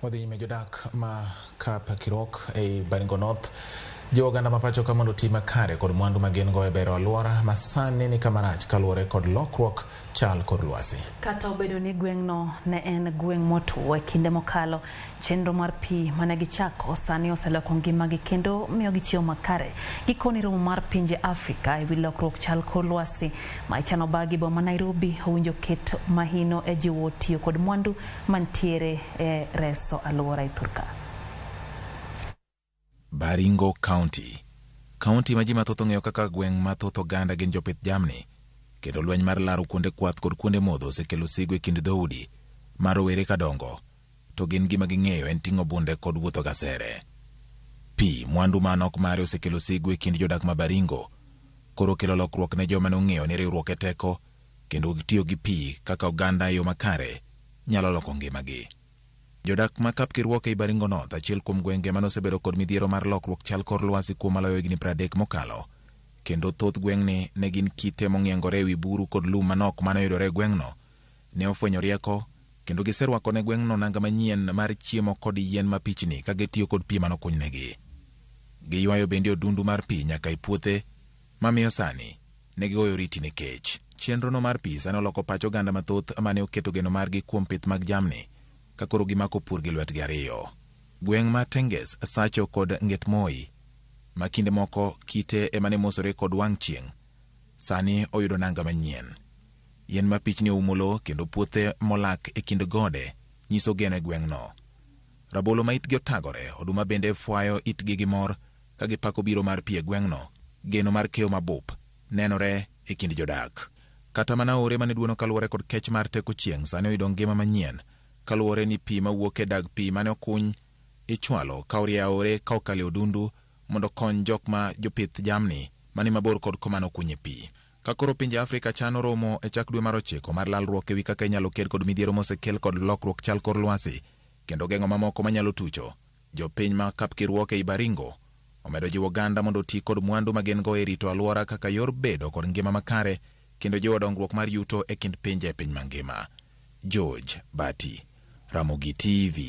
Wadhi nyime jodak ma Kapkirwok ei Baringo North jiwo oganda ma pacho ka mondo oti makare kod mwandu ma gin go e bero alwora ma sani ni kama rach kaluwore kod lokruok chal kor lwasi. Kata obedo ni gweng'no ne en gweng' motwo e kinde mokalo, chenro mar pi mane gichako sani oseloko ngimagi kendo miyo gichiemo makare. Gikoni romo mar pinje Afrika e wi lokruok chal kor lwasi ma ichano bagi boma ma Nairobi owinjo ket mahino e jiwo tiyo kod mwandu mantiere e reso alwora e thurka. Baringo County, kaunti ma ji mathoth ong'eyo kaka gweng' ma thoth oganda gin jopith jamni, kendo lweny mar laro kuonde kwath kod kuonde modho osekelo sigu e kind dhoudi ma rowere kadongo to gin gima ging'eyo en ting'o bunde kod wuotho gasere. Pi, mwandu ma nok mare osekelo sigu e kind jodak ma Baringo, koro kelo lokruok ne joma nong'eyo ni riwruok e teko kendo tiyo gi pi kaka oganda e yo makare nyalo loko ngimagi. Jodak ma Kapkirwok ei Baringo North, achiel kuom gwenge mane osebedo kod midhiero mar lokruok chal kor lwasi kuom maloyo higni 30 mokalo, kendo thoth gweng'ni ne gin kite mong'iengore ewi buru kod lum manok mane oyudore e gweng'no, ne ofwenyo rieko kendo giserwako ne gweng'no nanga manyien mar chiemo kod yien mapichni ka gitiyo kod pi manokunynegi. Giywayo bende odundu mar pi nyaka e puothe mamiyo sani ne gigoyo oriti ne kech. Chenrono mar pi sani oloko pach oganda mathoth mane oketo geno margi kuom pith mag jamni ka koro gimako pur gi lwetgi ariyo. Gweng' ma Tenges, Sacho kod Ngetmoi ma kinde moko kite ema ne mosore kod wang' chieng' sani oyudo nanga manyien. Yien mapichni oumo lowo kendo puothe molak e kind gode nyiso geno e gweng'no. Rabolo ma itgi otagore, oduma bende fwayo itgi gi mor ka gipako biro mar pi e gweng'no. Geno mar keyo mabup nenore e kind jodak. Kata mana aore mane duono kaluwore kod kech mar teko chieng' sani oyudo ngima manyien kaluwore ni pi mawuok e dag pi mane okuny ichwalo ka orie aore ka okalo e odundu mondo okony jok ma jopith jamni mani mabor kod koma nokunye pi. Ka koro pinje Afrika chano romo e chak dwe mar ochiko mar lalruok ewi kaka inyalo ked kod midhiero mosekel kod lokruok chal kor lwasi kendo geng'o mamoko manyalo tucho, jopiny ma Kapkirwok ei Baringo omedo jiwo oganda mondo oti kod mwandu ma gin go e rito alwora kaka yor bedo kod ngima makare kendo jiwo dongruok mar yuto e kind pinje e piny mangima. George Bati, Ramogi TV.